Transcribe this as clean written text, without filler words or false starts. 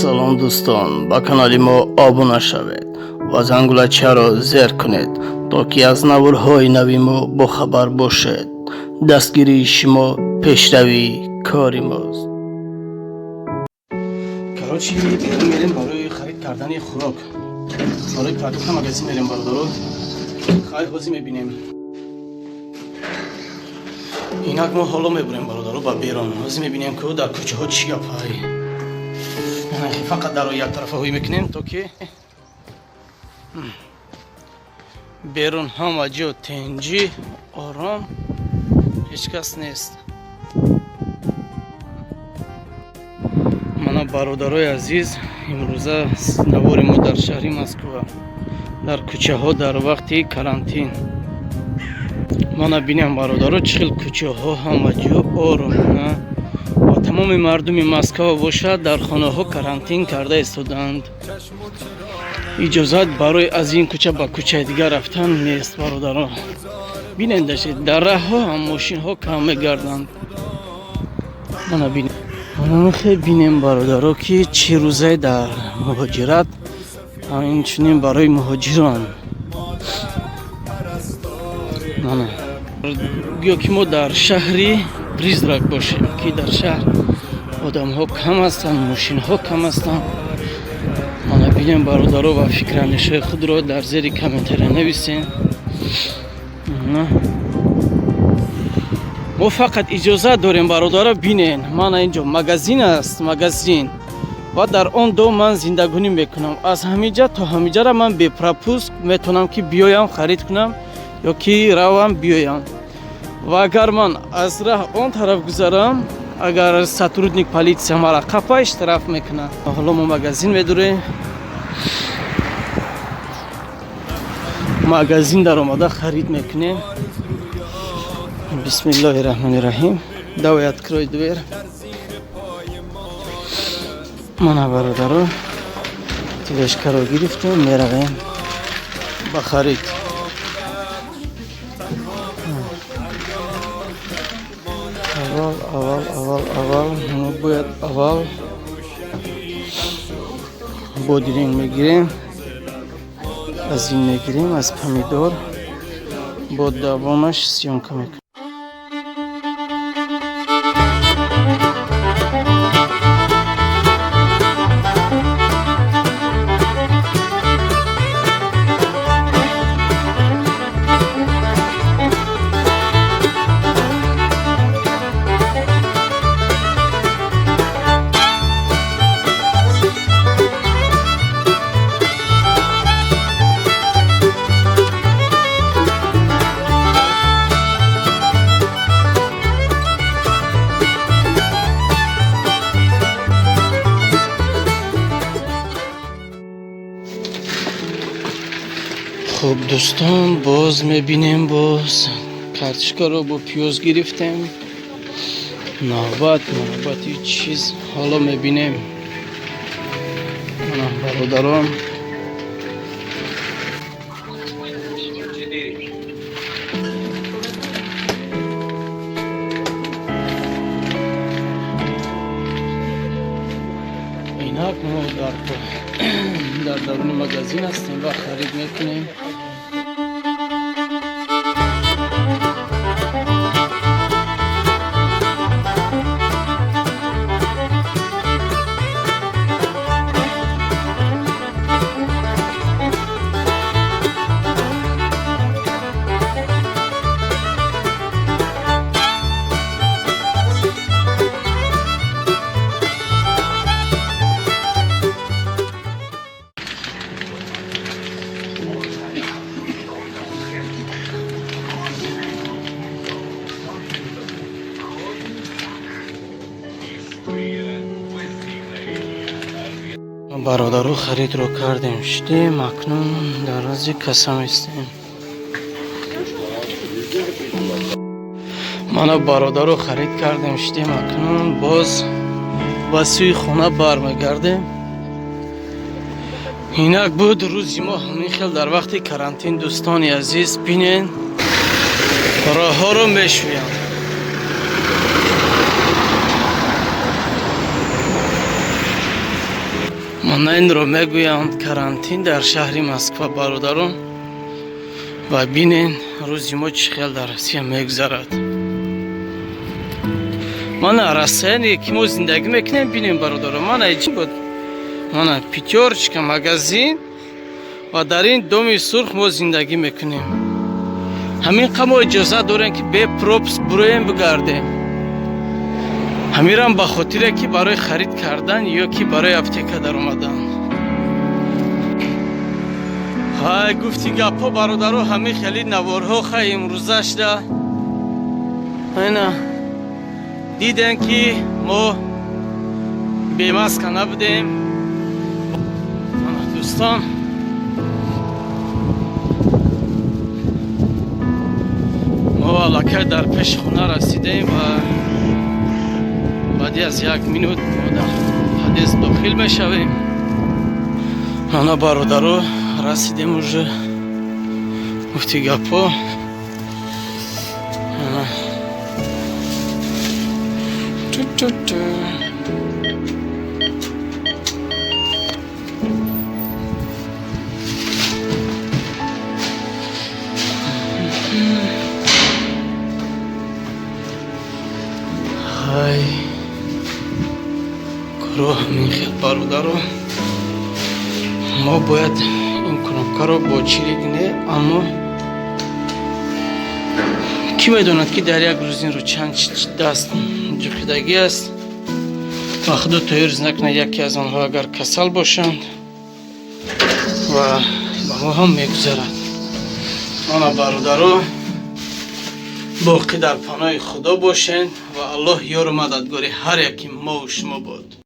Салом, дӯстон, ба канали мо обуна шавед ва зангулачаро зер кунед, то ки аз наворҳои нави мо бохабар бошед. Дастгирии шумо пешравии кори мост. Короче, берун мерем барои харид кардани хӯрок, барои продукта магазин мерем, бародаро. Хай, ҳозир мебинем. Инак мо ҳоло мебурем, бародаро, ба берун. Ҳозир мебинем, ку дар кӯчаҳо чӣ гапҳай. Фақат даро яктарафа ҳуй мекунем, то ки берун ҳама ҷо тинҷӣ, ором, ҳеҷ кас нест. Мана, бародарои азиз, имрӯза навори мо дар шаҳри Москва, дар кӯчаҳо дар вақти карантин. Мана бинем, бародаро, чӣ хел кӯчаҳо ҳама ҷо ором ва тамоми мардуми Москва бошад, дар хонаҳо карантин карда истодаанд. Иҷозат барои аз ин кӯча ба кӯчаи дигар рафтан нест, бародаро. Бинед, дар раҳҳо ҳам мошинҳо кам мегарданд. Мана бинем, хел бинем, бародаро, ки чӣ рӯзае дар муҳоҷират, инчунин барои муҳоҷирон. Мана, гӯё ки мо дар шаҳри призрак бошем, ки дар шаҳр одамҳо кам ҳастанд, мошинҳо кам ҳастанд. Мана бинем, бародаро, ва фикрандешаҳои худро дар зери комментария нависем. Мо фақат иҷозат дорем, бародаро. Бинен, мана инҷо магазин аст, магазин, ва дар он дом ман зиндагонӣ мекунам. Аз ҳамиҷа то ҳамиҷара ман бе пропуск метавонам, ки биёям, харид кунам ё ки равам, биёям. Ва агар ман аз раҳ он тараф гузарам, агар сотрудник полиция мара қапа, штраф мекунад. Ҳоло мо магазин медурем. Магазин даромада харид мекунем. Бисмиллоҳи раҳмони раҳим. Давай, открой дверь. Мана, бародаро, тележкаро гирифтем, меравем ба харид. Аввал, аввал, аввал, аввал мо бояд аввал бодиринг мегирем, аз ин мегирем, аз помидор, бо давомаш съёмка мекунем. Хуб, дӯстон, боз мебинем, боз картошкаро бо пиёз гирифтем. Навбат, навбати чиз ҳоло мебинем. Мана, бародарон. Инак мо дар даруни магазин ҳастем ва харид мекунем. Бародару, харидро кардем, шудем, акнун дар назди касса меистем. Мана, бародару, харид кардем, шудем, акнун боз ба сӯи хона бармегардем. Инак буд рӯзи мо ҳамин хел дар вақти карантин. Дӯстони азиз, бинен, роҳҳоро мешӯянд. Мана инро мегӯянд карантин дар шаҳри Москва, бародарон. Ва бинен, рӯзи мо чӣ хел дар Россия мегузарад. Мана расстояние, ки мо зиндагӣ мекунем, бинем, бародарон. Мана чӣ буд? Мана Пятёрочка магазин ва дар ин доми сурх мо зиндагӣ мекунем. Ҳамин қа мо иҷозат дорем, ки бе пропуск буроем, бигардем. Ҳамирам ба хотире, ки барои харид кардан ё ки барои аптека даромадан. Ҳай, гуфти гапҳо, бародаро, ҳамин хели наворҳо хай имрӯза шуда. Айна дидем, ки мо бемаска набудем. Дӯстон, мо аллакай дар пеши хона расидаем ва баъди аз як минут мо дар подъезд дохил мешавем. Мана, бародаро, расидем уже. Гуфти гапҳо. Ана. Ту-ту-ту. Ҳай, коро ҳамин хел, бародаро. Мо бояд ин кнопкаро бо чирик не, аммо кӣ медонад, ки дар як рӯз инро чанд даст ҷуқидагӣ аст. Ва худо тоёрз накунад, яке аз онҳо агар касал бошанд ва ба мо ҳам мегузарад. Мана, бародаро, боқӣ дар паноҳи Худо бошед ва Аллоҳ ёру мададгори ҳар яки мову шумо бод.